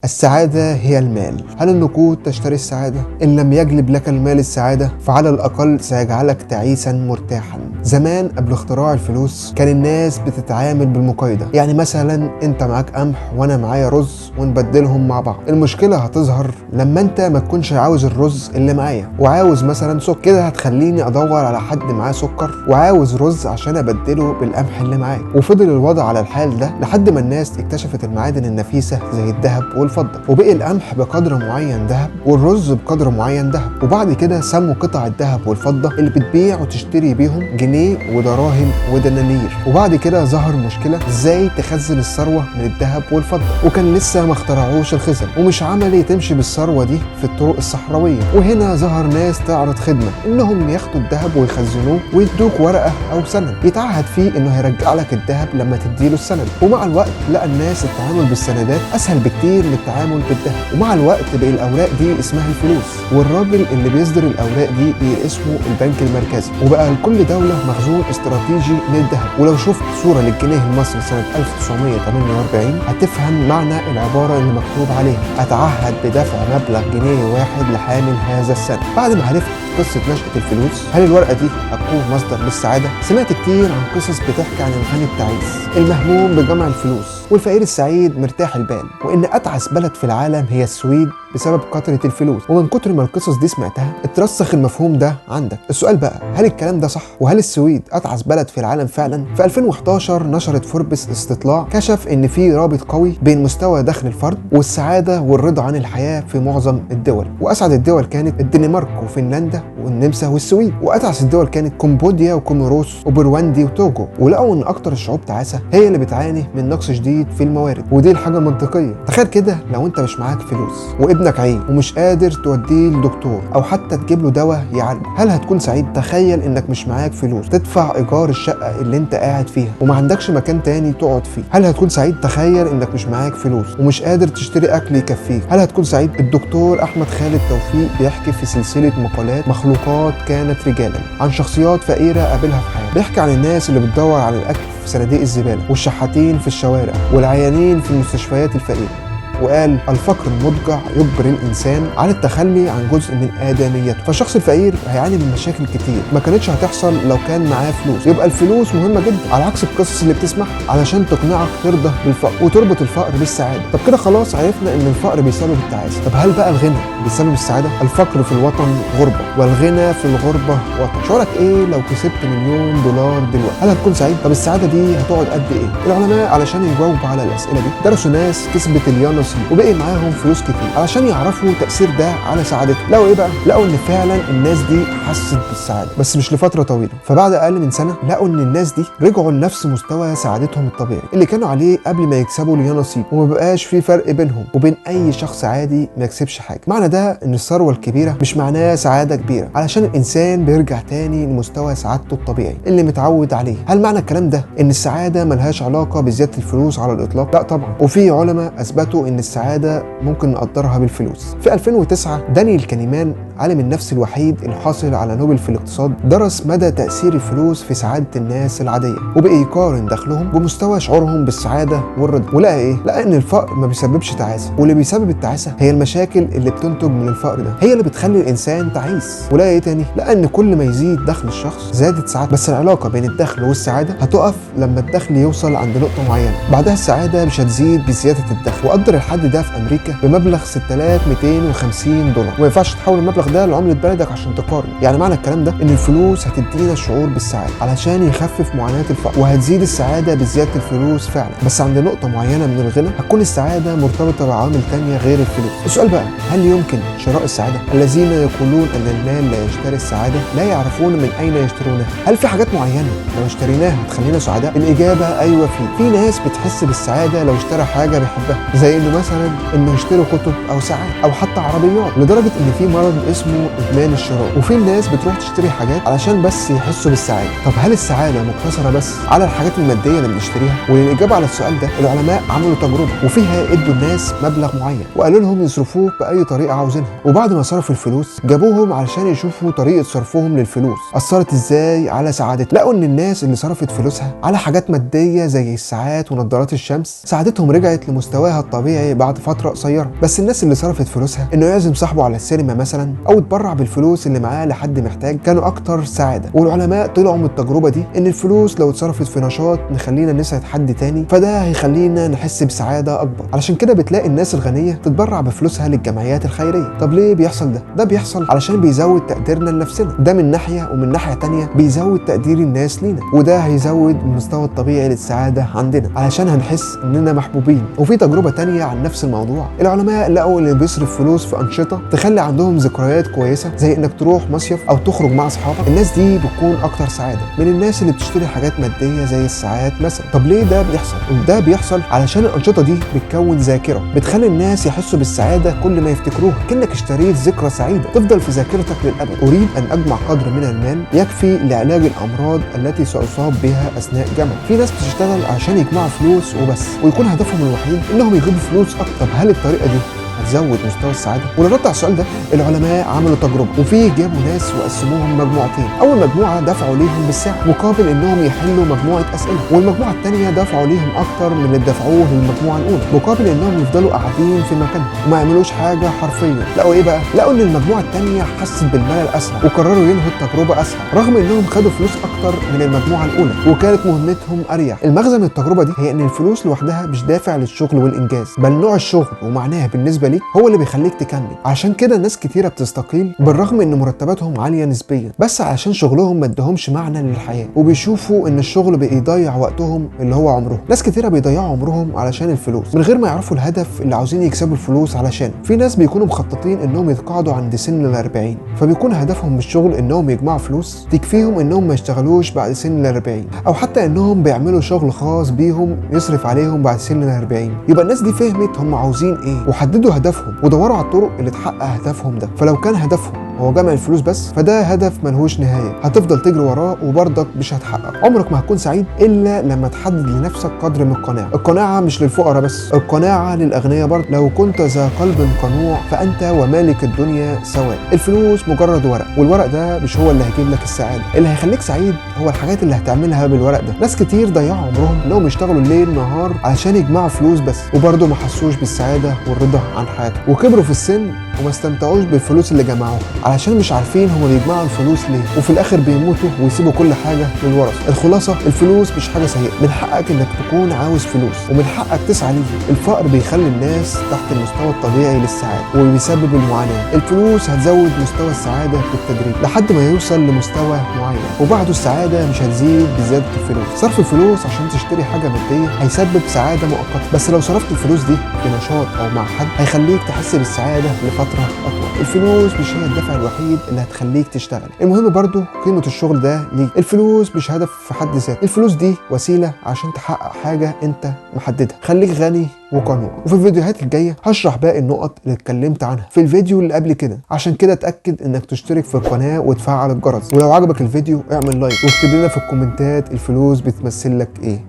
السعادة هي المال. هل النقود تشتري السعادة؟ إن لم يجلب لك المال السعادة فعلى الأقل سيجعلك تعيسا مرتاحا. زمان قبل اختراع الفلوس كان الناس بتتعامل بالمقايضة، يعني مثلا انت معاك قمح وانا معايا رز ونبدلهم مع بعض. المشكلة هتظهر لما انت ما تكونش عاوز الرز اللي معايا وعاوز مثلا سكر، كده هتخليني ادور على حد معاه سكر وعاوز رز عشان ابدله بالقمح اللي معايا. وفضل الوضع على الحال ده لحد ما الناس اكتشفت المعادن النفيسة زي الذهب والفضة، وبقي القمح بقدر معين ذهب والرز بقدر معين ذهب. وبعد كده سموا قطع الذهب والفضة اللي بتبيع وتشتري بيهم جنيه ودراهم ودنانير. وبعد كده ظهر مشكلة ازاي تخزن الثروة من الذهب والفضة، وكان لسه ما اخترعوش الخزن ومش عملي تمشي بالثروة دي في الطرق الصحراوية. وهنا ظهر ناس تعرض خدمة انهم ياخدوا الذهب ويخزنوه ويدوك ورقة او سند يتعهد فيه انه هيرجع لك الذهب لما تديله السند. ومع الوقت لقى الناس التعامل بالسندات اسهل بكتير من التعامل بالذهب، ومع الوقت بقى الاوراق دي اسمها الفلوس، والراجل اللي بيصدر الاوراق دي بقى اسمه البنك المركزي. وبقى لكل دولة مخزون استراتيجي من الذهب. ولو شفت صورة للجنيه المصري سنة 1948 هتفهم معنى العبارة اللي مكتوب عليها: أتعهد بدفع مبلغ جنيه واحد لحامل هذا السند. بعد ما عرفت قصة نشأة الفلوس، هل الورقة دي هتكون مصدر للسعادة؟ سمعت كتير عن قصص بتحكي عن الغني التعيس المهموم بجمع الفلوس والفقير السعيد مرتاح البال، وإن أتعس بلد في العالم هي السويد بسبب كثرة الفلوس. ومن كتر ما القصص دي سمعتها اترسخ المفهوم ده عندك. السؤال بقى، هل الكلام ده صح؟ وهل السويد أتعس بلد في العالم فعلا؟ في 2011 نشرت فوربس استطلاع كشف إن في رابط قوي بين مستوى دخل الفرد والسعادة والرضا عن الحياة في معظم الدول. وأسعد الدول كانت الدنمارك وفنلندا والنمسا والسويد، وأتعس الدول كانت كمبوديا وكوموروس وبرواندي وتوجو. ولقوا إن أكتر الشعوب تعاسة هي اللي بتعاني من نقص شديد في الموارد، ودي الحاجة المنطقية. تخيل كده لو أنت مش معاك فلوس وابنك عيل ومش قادر توديه لدكتور أو حتى تجيب له دواء يعالجه، هل هتكون سعيد؟ تخيل إنك مش معاك فلوس تدفع إيجار الشقة اللي أنت قاعد فيها وما عندكش مكان تاني تقعد فيه، هل هتكون سعيد؟ تخيل إنك مش معاك فلوس ومش قادر تشتري أكل يكفيك، هل هتكون سعيد؟ الدكتور أحمد خالد توفيق بيحكي في سلسلة مقالات مخلوقات كانت رجالا عن شخصيات فقيرة قابلها في حياته. بيحكي عن الناس اللي بتدور على الأكل في صناديق الزبالة والشحاتين في الشوارع والعيانين في المستشفيات الفقيرة. وقال: الفقر المضجع يجبر الإنسان على التخلي عن جزء من آدميته، فالشخص الفقير هيعاني من مشاكل كتير ما كانتش هتحصل لو كان معاه فلوس. يبقى الفلوس مهمة جدا، على عكس القصص اللي بتسمعها علشان تقنعك ترضى بالفقر وتربط الفقر بالسعادة. طب كده خلاص عرفنا إن الفقر بيسبب التعاسة، طب هل بقى الغنى بيسبب السعادة؟ الفقر في الوطن غربة والغنى في الغربة وطن. شعورك إيه لو كسبت $1,000,000 دلوقتي؟ هل هتكون سعيد؟ طب السعادة دي هتقعد قد إيه؟ العلماء علشان يجاوبوا على الأسئلة دي درسوا ناس كسبت اليانصيب وبقي معاهم فلوس كتير علشان يعرفوا تأثير ده على سعادتهم. لقوا ايه بقى؟ لقوا ان فعلا الناس دي حست بالسعادة بس مش لفترة طويلة. فبعد اقل من سنة لقوا ان الناس دي رجعوا لنفس مستوى سعادتهم الطبيعي اللي كانوا عليه قبل ما يكسبوا اليانصيب، وما بقاش في فرق بينهم وبين اي شخص عادي ما يكسبش حاجة. معنى ده ان الثروة الكبيرة مش معناها سعادة كبيرة، علشان الانسان بيرجع تاني لمستوى سعادته الطبيعي اللي متعود عليه. هل معنى الكلام ده ان السعادة ملهاش علاقة بزيادة الفلوس على الاطلاق؟ لا طبعا. وفي علماء اثبتوا ان السعادة ممكن نقدرها بالفلوس. في 2009 دانيال كانيمان عالم النفس الوحيد الحاصل على نوبل في الاقتصاد درس مدى تأثير الفلوس في سعادة الناس العادية، وبقي يقارن دخلهم بمستوى شعورهم بالسعادة والرضا. ولقى ايه؟ لقى ان الفقر ما بيسببش تعاسة، واللي بيسبب التعاسة هي المشاكل اللي بتنتج من الفقر ده، هي اللي بتخلي الانسان تعيس. ولقى ايه تاني؟ لقى ان كل ما يزيد دخل الشخص زادت سعادته، بس العلاقة بين الدخل والسعادة هتقف لما الدخل يوصل عند نقطة معينة، بعدها السعادة مش هتزيد بزيادة الدخل. وقدر الحد ده في امريكا بمبلغ $6250، وما ينفعش تحول المبلغ ده لعملة بلدك عشان تقارن. يعني معنى الكلام ده ان الفلوس هتدينا شعور بالسعادة علشان يخفف معاناة الفقر، وهتزيد السعادة بزيادة الفلوس فعلا، بس عند نقطة معينة من الغنى هتكون السعادة مرتبطة بعوامل تانية غير الفلوس. السؤال بقى، هل يمكن شراء السعادة؟ الذين يقولون ان المال لا يشتري السعادة لا يعرفون من اين يشترونها. هل في حاجات معينة لو اشتريناها هتخلينا سعداء؟ الإجابة ايوه، في ناس بتحس بالسعادة لو اشترى حاجة بيحبها، زي انه مثلا انه يشتري كتب او ساعات او حتى عربيات، لدرجة ان في مرض اسمه ادمان الشراء، وفي ناس بتروح تشتري حاجات علشان بس يحسوا بالسعادة. طب هل السعادة مقتصرة بس على الحاجات المادية اللي بنشتريها؟ وللاجابه على السؤال ده العلماء عملوا تجربه وفيها ادوا الناس مبلغ معين وقالوا لهم يصرفوه باي طريقه عاوزينها، وبعد ما صرفوا الفلوس جابوهم علشان يشوفوا طريقه صرفهم للفلوس اثرت ازاي على سعادتهم. لقوا ان الناس اللي صرفت فلوسها على حاجات مادية زي الساعات ونظارات الشمس سعادتهم رجعت لمستواها الطبيعي متضايق بعد فترة قصيرة. بس الناس اللي صرفت فلوسها انه يعزم صاحبه على السينما مثلا او اتبرع بالفلوس اللي معاه لحد محتاج كانوا اكتر سعادة. والعلماء طلعوا من التجربة دي ان الفلوس لو اتصرفت في نشاط نخلينا نسعد حد تاني فده هيخلينا نحس بسعادة اكبر. علشان كده بتلاقي الناس الغنية تتبرع بفلوسها للجمعيات الخيرية. طب ليه بيحصل ده؟ ده بيحصل علشان بيزود تقديرنا لنفسنا، ده من ناحية، ومن ناحية تانية بيزود تقدير الناس لينا، وده هيزود المستوى الطبيعي للسعادة عندنا علشان هنحس اننا محبوبين. وفي تجربه تانية عن نفس الموضوع، العلماء لقوا اللي بيصرف فلوس في انشطة تخلي عندهم ذكريات كويسة زي انك تروح مصيف او تخرج مع اصحابك، الناس دي بتكون اكتر سعادة من الناس اللي بتشتري حاجات مادية زي الساعات مثلا. طب ليه ده بيحصل؟ ده بيحصل علشان الانشطة دي بتكون ذاكره بتخلي الناس يحسوا بالسعادة كل ما يفتكروها، كأنك اشتريت ذكرى سعيدة تفضل في ذاكرتك للابد. اريد ان اجمع قدر من المال يكفي لعلاج الامراض التي ساصاب بها اثناء جمع. في ناس بتشتغل عشان يجمعوا فلوس وبس، ويكون هدفهم الوحيد انهم يجيبوا فلوس اكتر. طب هل الطريقة دي هتزود مستوى السعادة؟ وللرد على السؤال ده العلماء عملوا تجربه، وفيه جابوا ناس وقسموهم مجموعتين. اول مجموعة دفعوا ليهم بالساعة مقابل انهم يحلوا مجموعة اسئلة، والمجموعة الثانية دفعوا ليهم اكتر من اللي دفعوه للمجموعة الاولى مقابل انهم يفضلوا قاعدين في مكانهم وما يعملوش حاجة حرفيا. لقوا ايه بقى؟ لقوا ان المجموعة الثانية حست بالملل اسرع وقرروا ينهوا التجربة اسرع رغم انهم خدوا فلوس اكتر من المجموعة الاولى وكانت مهمتهم اريح. المغزى من التجربة دي هي ان الفلوس لوحدها مش دافع للشغل والانجاز، بل نوع الشغل ومعناه بالنسبة ليك هو اللي بيخليك تكمل. عشان كده ناس كتيرة بتستقيل بالرغم ان مرتباتهم عالية نسبيا، بس عشان شغلهم ما ادهمش معنى للحياة وبيشوفوا ان الشغل بيضيع وقتهم اللي هو عمرهم. ناس كتيرة بيضيعوا عمرهم علشان الفلوس من غير ما يعرفوا الهدف اللي عاوزين يكسبوا الفلوس علشان. في ناس بيكونوا مخططين انهم يتقاعدوا عند سن ال40، فبيكون هدفهم من الشغل انهم يجمعوا فلوس تكفيهم انهم ما يشتغلوش بعد سن ال40، او حتى انهم بيعملوا شغل خاص بيهم يصرف عليهم بعد سن ال40. يبقى الناس دي فهمت هم عاوزين ايه وحددوا هدفهم ودوروا على الطرق اللي تحقق هدفهم ده. فلو كان هدفهم هو جمع الفلوس بس فده هدف ملهوش نهاية، هتفضل تجري وراه وبرضك مش هتحقق. عمرك ما هتكون سعيد الا لما تحدد لنفسك قدر من القناعة. القناعة مش للفقراء بس، القناعة للاغنياء برضه. لو كنت ذا قلب قنوع فانت ومالك الدنيا سواء. الفلوس مجرد ورق، والورق ده مش هو اللي هيجيب لك السعادة. اللي هيخليك سعيد هو الحاجات اللي هتعملها بالورق ده. ناس كتير ضيعوا عمرهم انهم يشتغلوا الليل نهار علشان يجمعوا فلوس بس، وبرضه ما حسوش بالسعادة والرضا عن حياتهم، وكبروا في السن وما استمتعوش بالفلوس اللي جمعوها علشان مش عارفين هما بيجمعوا الفلوس ليه، وفي الاخر بيموتوا ويسيبوا كل حاجة للورثة. الخلاصة، الفلوس مش حاجة سيئه، من حقك انك تكون عاوز فلوس ومن حقك تسعى ليها. الفقر بيخلي الناس تحت المستوى الطبيعي للسعادة وبيسبب المعاناة. الفلوس هتزود مستوى السعادة بالتدريج لحد ما يوصل لمستوى معين، وبعده السعادة مش هتزيد بزيادة الفلوس. صرف الفلوس عشان تشتري حاجة مادية هيسبب سعادة مؤقتة، بس لو صرفت الفلوس دي في نشاط او مع حد هيخليك تحس بالسعادة لفترة اطول. الفلوس مش هي الدافع الوحيد اللي هتخليك تشتغل، المهم برضو قيمة الشغل ده ليك. الفلوس مش هدف في حد ذاته، الفلوس دي وسيلة عشان تحقق حاجة انت محددها. خليك غني وقنوع. وفي الفيديوهات الجاية هشرح باقي النقط اللي اتكلمت عنها في الفيديو اللي قبل كده، عشان كده اتأكد انك تشترك في القناة وتفعل الجرس. ولو عجبك الفيديو اعمل like واكتب لنا في الكومنتات الفلوس بتمثل لك ايه.